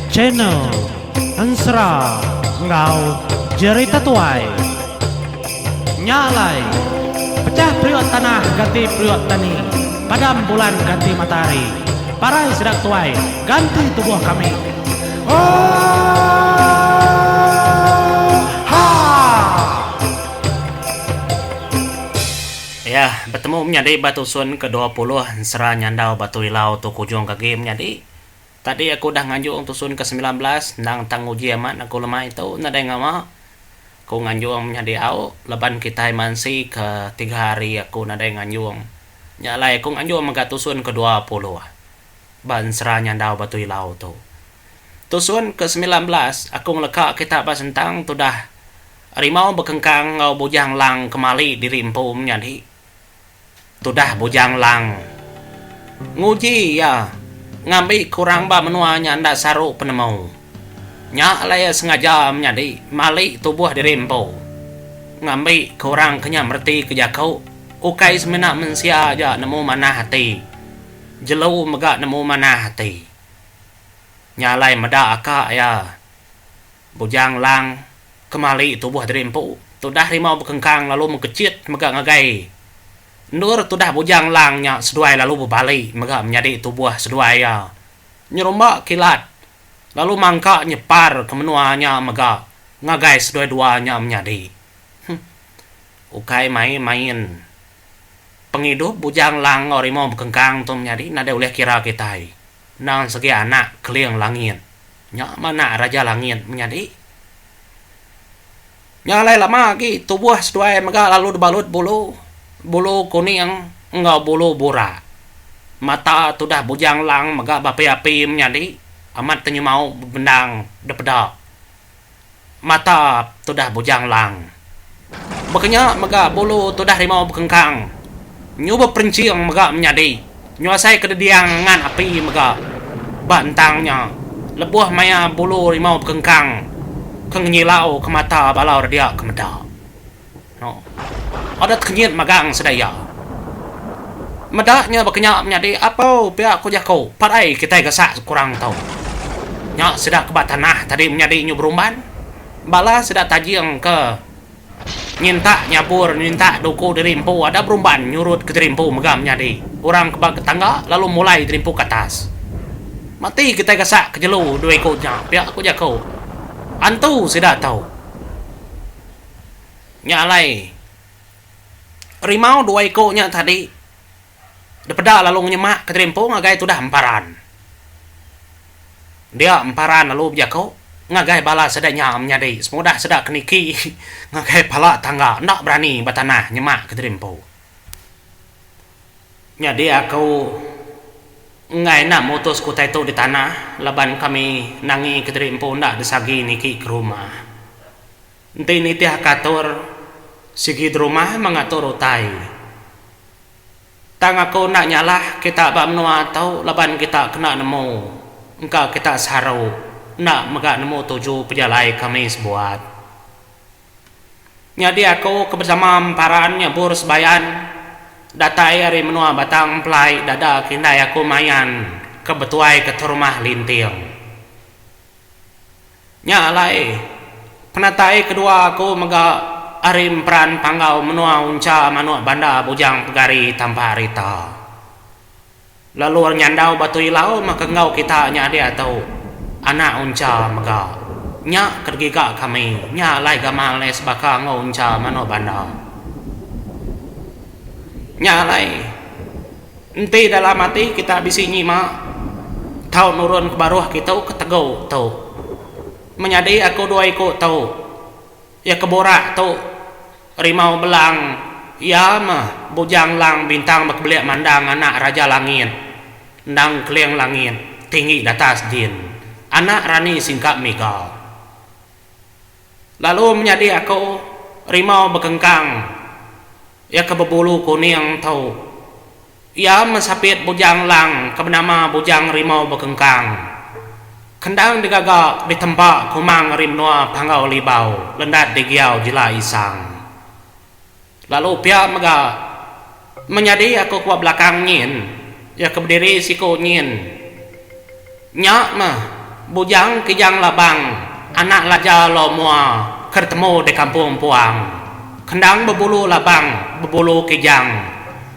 Channel Ensera enggau Jerita Tuai. Nya alai, pecah periuk tanah ganti periuk tani, padam bulan ganti matahari, parai sida tuai ganti tubuh kami. Oohaa! Iya, betemu menyadi ba tusun ke 20 ensera nyandau Batu Ilau tu kujung ke agi menyadi. Tadi aku udah nganjung tusun ke 19 endang tang nguji amat aku lemai tu nadai ngawa. Ku nganjung menyadi au laban kitai mansi ke tiga hari aku nadai nganjung. Nya alai aku nganjung mega tusun ke 20 ba ensera nyandau Batu Ilau tu. Tusun ke 19 aku ngeleka kita ba sentang tudah Rimau bekengkang enggau Bujang Lang kemali diri empu menyadi. Tudah Bujang Lang nguji iya ngambi ke orang ba menua nya enda saru penemu. Nya alai iya sengaja menyadi mali tubuh diri empu ngambi ke orang ke nya mereti ke jaku ukai semina mensia aja nemu manah ati, jelu mega nemu manah ati. Nya alai meda aka iya. Bujang Lang kemali tubuh diri empu tudah rimau bekengkang lalu mengkechit mega ngagai endur tudah Bujang Lang nya seduai lalu bebali mega menyadi tubuh seduai iya nyerumba kilat lalu mangka nyepar ke menua nya mega ngagai seduai dua nya menyadi. Huh. Ukai main main pengidup Bujang Lang enggau rimau bekengkang tu menyadi nadai ulih kira kitai. Endang segi anak Keling Langit. Nya mah anak Raja Langit menyadi. Nya alai lama agi tubuh seduai mega lalu dibalut bulu, bulu kuning enggau bulu burak. Mata tudah Bujang Lang mega beapi-api menyadi amat tenyemau bebendang dipeda. Mata tudah Bujang Lang. Baka nya mega bulu tudah Rimau Bekengkang. Nyu beperenching mega menyadi. Nyu asai ke dediang ngan api mega ba entang nya lebuh maya bulu Rimau Bekengkang ke ngenyilau ke mata bala orang dia ke meda. No. Adat kenyit magang sida iya. Meda nya baka nya menyadi apo pia ku jaku parai kitai gasak kurang tu. Nya sida ke ba tanah tadi menyadi nyu berumban. Bala sida tajing ke nyintak nyabur nyintak duku diri empu ada berumban nyurut ke diri empu mega menyadi. Orang ke ba tangga lalu mulai diri empu ke atas. Mati kitai gasak ke jelu dua iku nya pia ku jaku. Antu sida tu. Nya alai, rimau dua iku nya tadi dipeda lalu ngenyemak ke diri empu ngagai tudah emparan. Dia emparan lalu bejaku ngagai bala sida nya menyadi semudah sida ke niki ngagai pala tangga enda berani ba tanah nyemak ke diri empu. Nyadi aku enggai enda mutus ke utai tu di tanah laban kami nangi ke diri empu enda disagi niki ke rumah. Enti nitih ka atur, sigi derumah meh ngatur utai. Tang aku enda nyalah kita ba menua tu laban kita kena nemu engka kita seharu enda mega nemu tuju pejalai kami sebuat. Nyadi aku ke besama Emparan Nyabur Sebayan datai ari menua Batang Empelai dada ke indai aku Mayan ke betuai ke Terumah Linting. Nya alai, penatai kedua aku mega ari emperan panggau menua Uncha Manuk Banda Bujang Pegari Tampa Rita. Lalu nyandau Batu Ilau meh ke enggau kita nya diatu, anak Uncha mega. Nya ke digiga kami, nya alai gamal iya sebaka enggau Uncha Manuk Banda. Nya alai. Enti dalam ati kita bisi nyima, tau nurun ke baruh kitu ke tegu tu. Menyadi aku dua iku tu, iya ke burak tu Rimau Belang, iya meh Bujang Lang Bintang Bekebelik Mandang anak Raja Langit, endang Keling Langit tinggi datas din, anak Rani Singkap Miga. Lalu menyadi aku Rimau Bekengkang iya ke bebulu kuning tu. Iya mesapit Bujang Lang ke benama Bujang Rimau Bekengkang. Kendang digaga ditempa Kumang ari menua Panggau Libau Lendat Digiau Jila Isang. Lalu pia mega menyadi aku ke ba belakang nyin. Iya ke bediri siku nyin. Nya meh Bujang Kijang Labang anak Laja Lo Mua ke ditemu di Kampung Puang. Kendang bebulu labang bebulu kijang.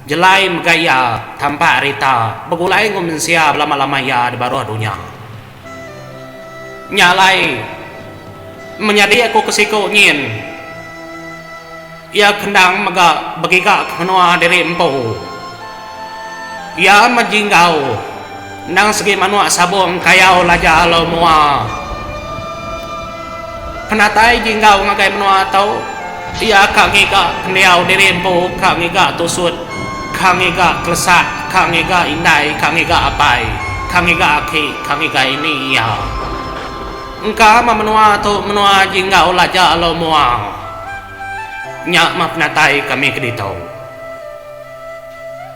Jelai mega iya tampak rita begulai enggau mensia belama-lama iya di baruh dunya. Nya alai menyadi aku ke siku nyin. Iya kendang mega begiga ke menua diri empu. Iya mejinggau endang segi manuk sabung kayau laja lalu mua. Penatai jinggau ngagai menua tu, iya ka ngiga pendiau diri empu ka ngiga tusut, ka ngiga kelesak, ka ngiga indai, ka ngiga apai, ka ngiga aki, ka ngiga ini iya. Engka meh menua tu menua jinggau laja lalu mua. Nya meh penatai kami ke ditu.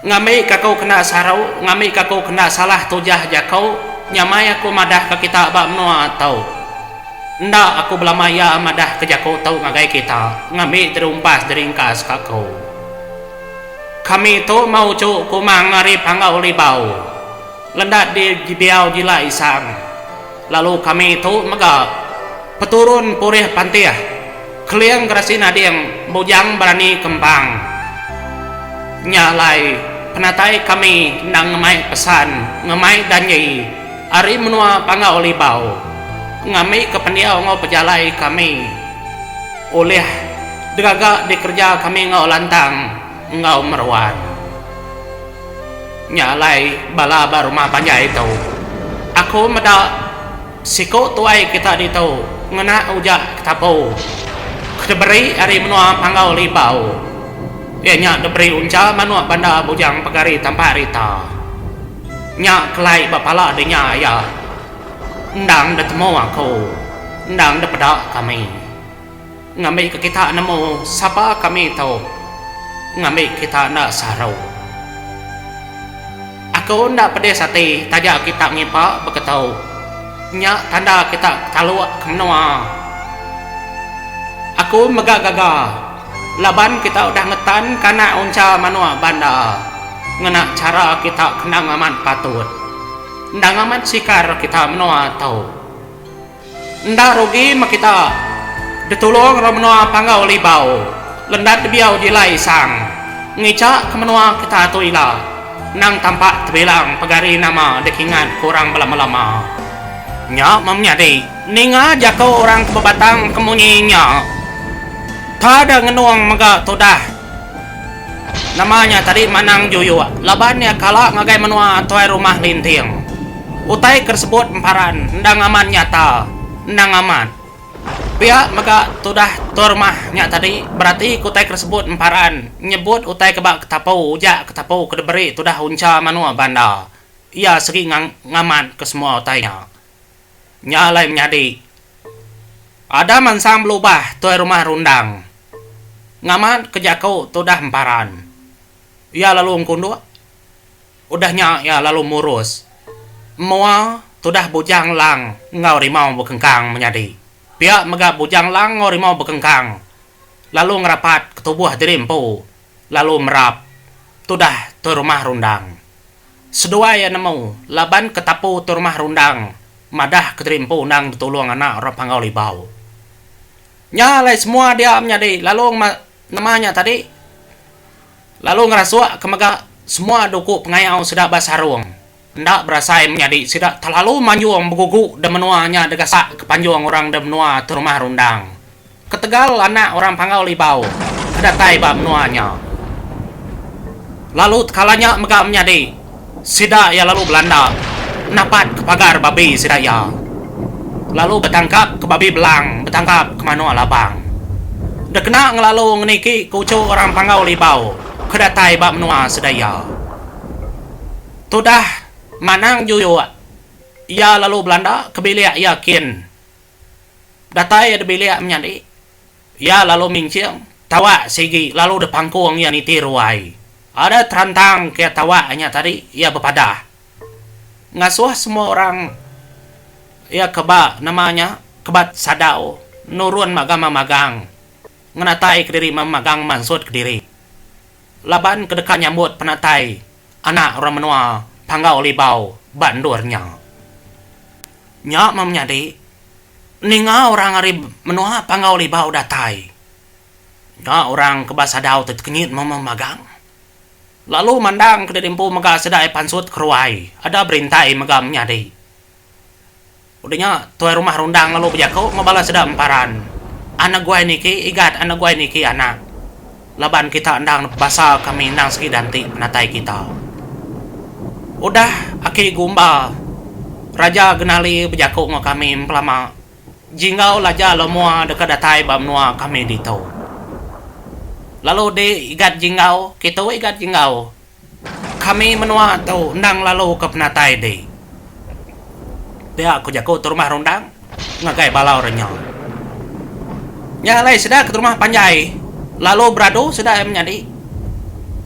Ngambi ka aku kena saru, ngambi ka aku kena salah tujah jaku, nyamai aku madah ka kita ba menua tu. Enda aku belama iya madah ka jaku tu ngagai kita, ngambi terumpas diringkas ka aku. Kami tu mau uchu Kumang ari Panggau Libau, lendat di Biau Jila Isang. Lalu kami tu mega peturun Purih Pantih. Keling Gerasi Nading Bujang Berani Kempang. Nya alai penatai kami endang ngemai pesan ngemai danji ari menua Panggau Libau ngambika pendiau enggau pejalai kami ulih digaga dikereja kami enggau lantang enggau meruan. Nya alai bala ba rumah panjai tu aku meda. Siku tuai kita ditu ngena ujak ketapu ke diberi ari menua Panggau Libau iya nya diberi uncha manuk banda Bujang Pegari Tampak Rita. Nya kelai ba pala dinya iya endang ditemu aku endang dipeda kami. Ngambika kita nemu sapa kami tu ngambi kita enda saru. Aku enda pedis ati taja kita ngipa beketu. Nya tanda kita ketaluk ke menua. Aku mega gaga laban kita udah ngetanka anak uncha manuk banda ngena chara kita ke endang amat patut. Endang amat sikar kita menua tu. Enda rugi meh kita ditulung enggau menua Panggau Libau, Lendat Dibiau Jilai Isang, ngicha ke menua kita tu ila endang tampak tebilang pegari nama dikingat ke orang belama-lama. Nya meh menyadi ninga jaku orang ke bebatang ke munyi nya. Ta da ngenung mega tudah nama nya tadi Manang Juyuk laban iya kala ngagai menua Tuai Rumah Linting. Utai ke disebut emparan endang amat nyata, endang amat. Pia mega tudah tuai rumah nya tadi berati ke utai ke disebut emparan nyebut utai ke ba ketapu ujak ketapu ke diberi tudah uncha manua banda. Iya segi ngamat ke semua utai nya. Nya alai menyadi. Ada mansang belubah tuai rumah rundang ngamat ke jaku tudah emparan. Iya lalu engkunduk. Udah nya iya lalu murus mua tudah Bujang Lang enggau Rimau Bekengkang menyadi. Pia mega Bujang Lang enggau Rimau Bekengkang lalu ngerapat ke tubuh diri empu lalu merap tudah Tuai Rumah Rundang. Seduai iya nemu laban ke tapu Tuai Rumah Rundang madah ke diri empu endang ditulung anak orang Panggau Libau. Nya alai semua dia menyadi lalu Nama nya tadi lalu ngerasuk ke mega semua duku pengayau sida ba sarung. Enda berasai menyadi sida terlalu manjung begugu de menua nya degasak ke panjung orang de menua tu rumah rundang. Ketegal anak orang Panggau Libau ke datai ba menua nya. Lalu tekala nya mega menyadi sida iya lalu belanda napat ke pagar babi sida iya. Lalu betangkap ke babi belang betangkap ke manuk labang. Dikena ngelalu ngeniki ke uchu orang Panggau Libau ke datai ba menua sida iya. Tudah Manang Juyuk iya lalu belanda ke bilik iya kin. Datai iya di bilik menyadi. Iya lalu minching tawak sigi lalu dipangkung iya niti ruai. Ada terantang ke tawak nya tadi iya bepadah ngasuh semua orang iya ke ba nama nya ke ba sadau nurun magang memagang ngenatai kediri memagang mansut kediri laban ke deka nyambut penatai anak orang menua. Panggau Libau ba endur nya. Nya meh menyadi ninga orang ari menua Panggau Libau datai. Nya orang ke ba sadau ti tekenyit meh magang. Lalu mandang ke diri empu mega sida iya pansut keruai ada berintai mega menyadi. Udah nya tuai rumah rundang lalu bejaku enggau bala sida emparan, Anak guai niki igat anak guai niki anak. Laban kita endang basa kami endang sigi danti penatai kita. Udah aki gumba Raja Genali bejaku enggau kami empelama Jinggau Laja Lomoa deka datai ba menua kami ditu. Lalu di Igat Jinggau, kitu Igat Jinggau. Kami menua tu endang lalu ke penatai di. Pia ku jaku tu rumah rundang ngagai bala orang nya. Nya alai sida ke rumah panjai lalu beradu sida iya menyadi.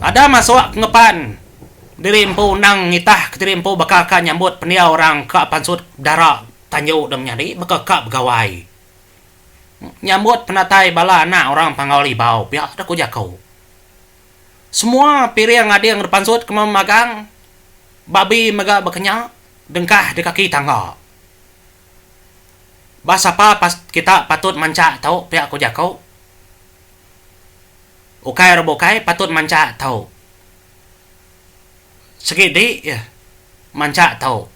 Ada masuk ngepan diri empu endang ngitah ke diri empu baka ka nyambut pendiau orang ka pansut dara Tanju da menyadi baka ka begawai. Nyambut penatai bala anak orang Panggau Libau pia da ku jaku. Semua piring ading da pansut ke memagang babi mega baka nya dengkah di kaki tangga. Ba sapa pas kita patut mancha tu pia ku jaku. Ukai orang bukai patut mancha tu. Sigi di iya mancha tau.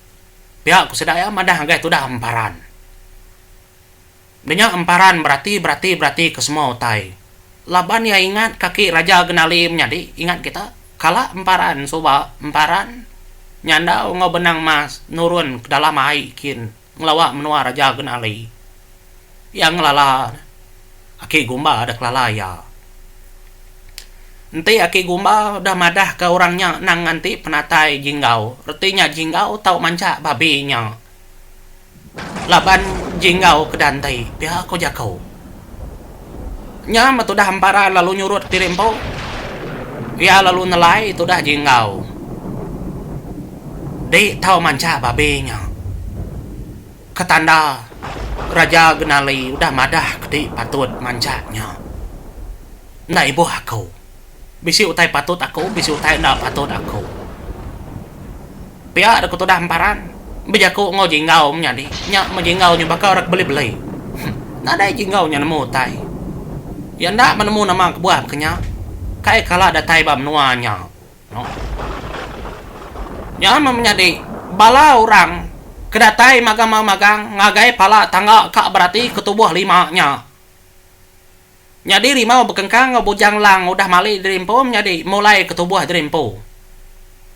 Pia ku sida iya madah ngagai tudah emparan. Nya emparan berati berati berati ke semua utai. Laban iya ingat kaki Raja Genali menyadi ingat kita kala emparan suba emparan nyandau enggau benang mas nurun ke dalam ai kin ngelawa menua Raja Genali. Iya ngelala Aki Gumba da kelala iya. Enti Aki Gumba udah madahka orang nya nang nganti penatai Jinggau, reti nya Jinggau tau manchak babi nya. Laban Jinggau ke danti, pia ku jaku. Nya meh tudah emparan lalu nyurut diri empu. Iya lalu nelai tudah Jinggau. Di tau manchak babi nya. Ke tanda, Raja Genali udah madah ke ti patut manchak nya. Enda ibuh aku. Bisi utai patut aku, bisi utai enda patut aku. Pia deka tudah emparan, bejaku enggau Jinggau menyadi. Nya meh Jinggau nya baka orang ke beli-beli. Nadai Jinggau nya nemu utai. Iya enda meh nemu nama kebuah baka nya. Kai kala datai ba menua nya. Nya meh menyadi bala orang ke datai magang-magang ngagai pala tangga ka berati ke tubuh lima nya. Nyadi rimau bekengkang enggau Bujang Lang udah mali diri empu menyadi mulai ke tubuh diri empu.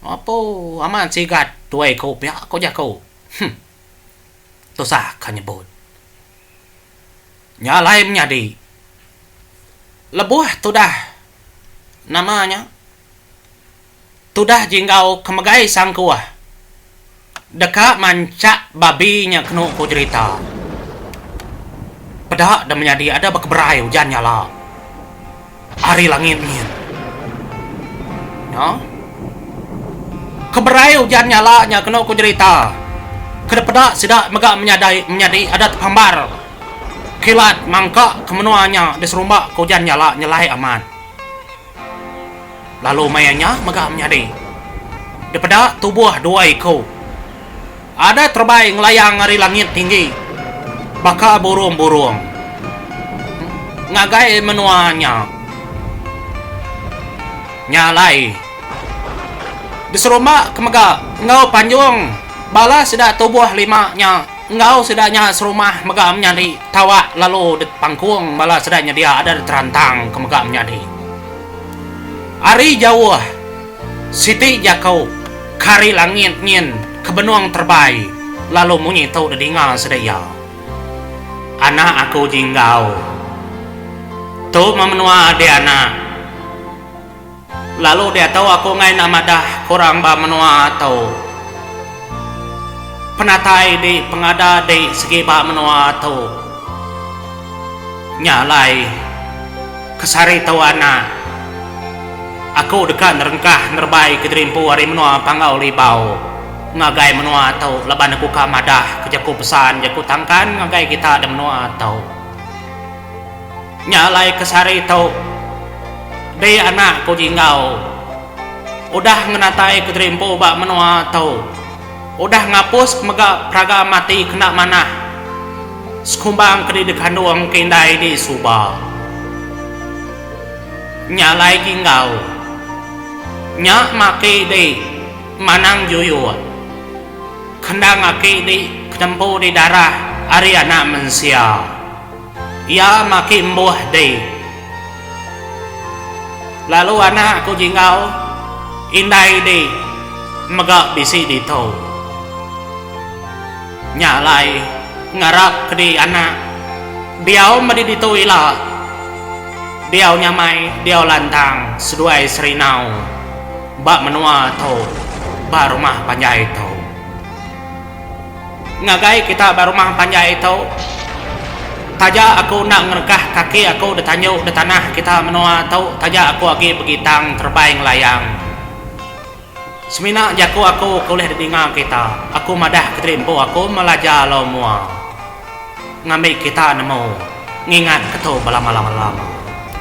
Apu amat sigat tuai ku pia ku jaku. Huh. Tusah ka nyebut. Nya alai menyadi lebuh tudah nama nya. Tudah Jinggau ke megai sangkuh deka manchak babi nya kenu ku jerita. Peda da menyadi ada bekeberai ujan nyala ari langit nyin. Nya. Keberai ujan nyala nya kenu ku jerita. Ke depeda sida mega menyadai menyadi ada tepambar kilat mangka ke menua nya diserumba ke ujan nyala nyelai amat. Lalu maya nya mega menyadi dipeda tubuh dua iku ada terebai ngelayang ari langit tinggi baka burung-burung ngagai menua nya. Nya alai diserumba ke mega enggau panjung bala sida tubuh lima nya enggau sida nya serumah mega menyadi tawak lalu dipangkung bala sida nyedia ada diterantang ke mega menyadi. Ari jauh, siti jaku ke ari langit nyin ke benung terebai lalu munyi tu didinga sida iya. Anak aku Jinggau. Tu meh menua adi anak. Lalu diatu aku enggai enda madah ke orang ba menua tu. Penatai di pengada di segi ba menua tu. Nya alai ke sehari tu anak aku deka nerengkah nerebai ke diri empu ari menua Panggau Libau ngagai menua tu laban aku ka madah ke jaku pesan jaku tangkan ngagai kita da menua tu. Nya alai ke sehari tu dei anak ku Jinggau. Udah ngenatai kediri empu ba menua tu. Udah ngapus mega peraga mati kena manah sekumbang ke dikandung ke indai di suba. Nya alai Jinggau. Nya maki di Manang Juyuk. Kendang aki di kenempu di darah ari anak mensia. Iya maki embuh di. Lalu anak aku Jinggau, indai di mega bisi ditu. Nya alai ngarap ke di anak diau meh di ditu ila. Diau nyamai, diau lantang seduai Serinau ba menua tu, ba rumah panjai tu. Ngagai kita ba rumah panjai tu, taja aku enda ngerekah kaki aku ditanju di tanah kita menua tu taja aku agi begitang terebai ngelayang. Semina jaku aku ke ulih didinga kita, aku madah kediri empu aku melaja lau mua. Ngambi kita nemu ngingat ke tu belama-lama.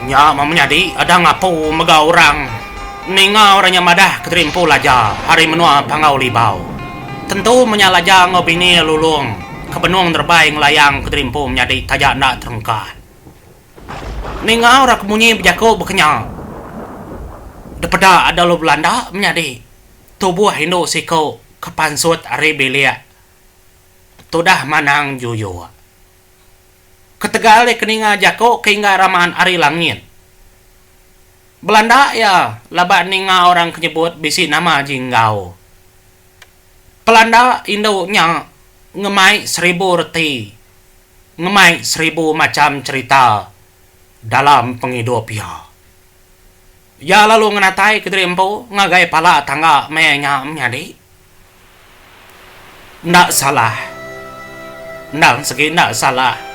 Nya meh menyadi ada ngapu mega orang ninga orang nya madah kediri empu laja ari menua Panggau Libau. Tentu meh nya laja enggau bini iya Lulong ke benung nerebai ngelayang kediri empu menyadi taja enda terengkah. Ninga orang ke munyi bejaku baka nya depeda ada lu belanda menyadi tubuh indu siku ke pansut ari bilik. Tudah Manang Juyuk. Ketegal iya ke ninga jaku ke inggar amat ari langit. Belanda iya laban ninga orang ke nyebut bisi nama Jinggau. Pelanda indu nya ngemai seribu reti, ngemai seribu macham cherita dalam pengidup iya. Iya lalu ngenatai kediri empu ngagai pala tangga maya nya menyadi. Enda salah. Endang segi enda salah.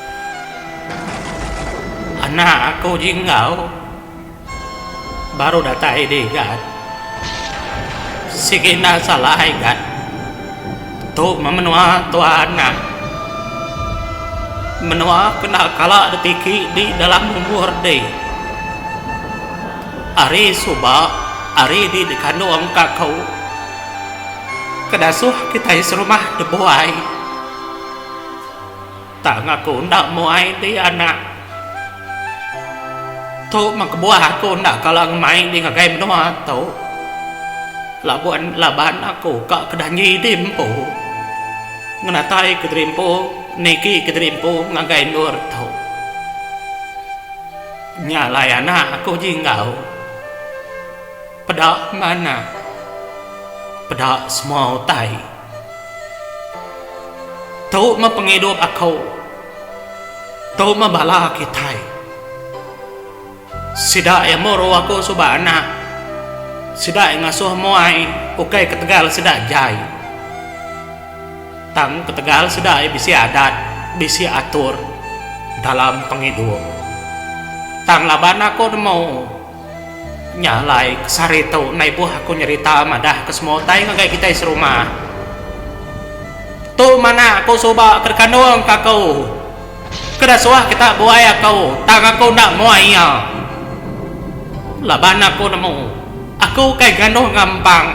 Anak aku ji enggau baru datai di igat. Sigi enda salah igat. Tu meh menua tua anak. Menua ke enda kala ditiki di dalam umur di. Ari suba ari di dikandung ka aku. Ke dasuh kitai serumah debuai. Tang aku enda muai di anak. Tu meh kebuah aku enda kala ngemai di ngagai menua tu. Laban laban aku ka ke danji di empu. Ngenatai ke diri empu niki ke diri empu ngagai endur tu. Nya alai anak aku ji enggau. Peda manah. Peda semua utai. Tu meh pengidup aku. Tu meh bala kitai. Sida iya muru aku suba anak. Sida iya ngasuh muai ukai ketegal sida jai. Tang ketegal sida iya bisi adat, bisi atur dalam pengidup. Tang laban aku nemu. Nya alai, ke sehari tu enda ibuh aku nyerita madah ke semua utai ngagai kitai serumah. Tu manah aku suba ke dikandung ka aku. Ke dasuh kita buai aku, tang aku enda muai iya. Laban aku nemu, aku ukai ngandung ngampang.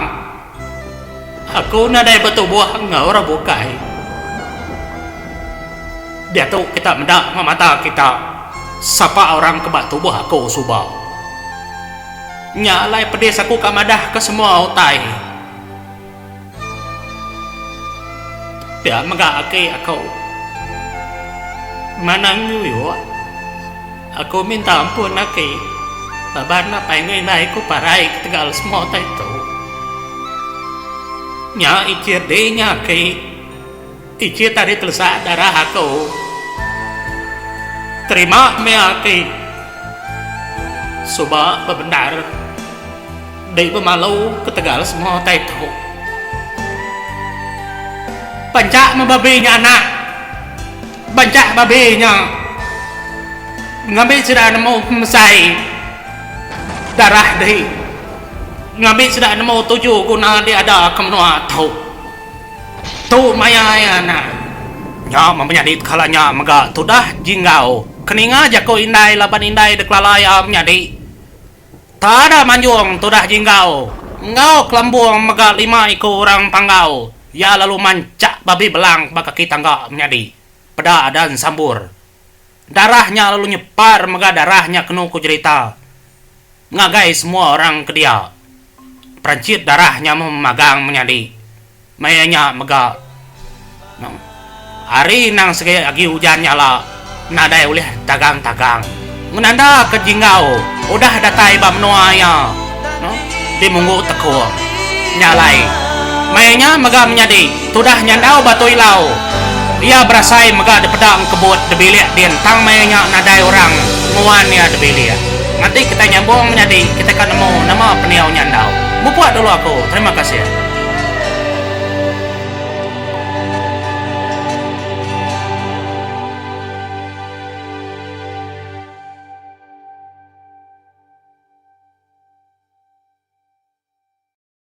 Aku nadai betubuh enggau orang bukai. Diatu kita meda enggau mata kita sapa orang ke ba tubuh aku suba. Nya alai pedis aku ka madahka semua utai. Pia mega agi aku manang nyuyuk. Aku minta ampun agi laban apai enggau indai ku parai ketegal semua utai tu. Nya ichit dih nya agi. Ichit ari telesak darah aku. Terima meh agi. Suba bebendar dih bemalu ketegal semua utai tu. Panjak meh babi nya anak. Banchak babi nya ngambi sida nemu pemesai darah dih ngambi sida nemu tuju guna diada ke menua tu. Tu maya iya anak. Nya meh menyadi tekala nya mega tudah Jinggau ke ninga jaku indai laban indai dikelala iya menyadi. Tada manjung tudah Jinggau. Enggau kelembung mega lima iku orang Panggau iya lalu manchak babi belang ba kaki tangga menyadi peda adan sambur. Darah nya lalu nyepar mega darah nya kenu ku jerita ngagai semua orang ke dia. Peranchit darah nya meh magang menyadi. Maya nya mega hari endang sigi agi ujan nyala nadai ulih tagang-tagang. Ngenanda ke Jinggau udah datai ba menua iya di Munggu Tekong. Nya alai maya nya mega menyadi tudah nyandau Batu Ilau. Iya berasai mega dipeda engkebut dibilik din tang maya nya nadai orang nguan iya dibilik. Nganti kitai nyambung menyadi kitai ka nemu nama pendiau nyandau. Mupuk dulu aku. Terima kasih.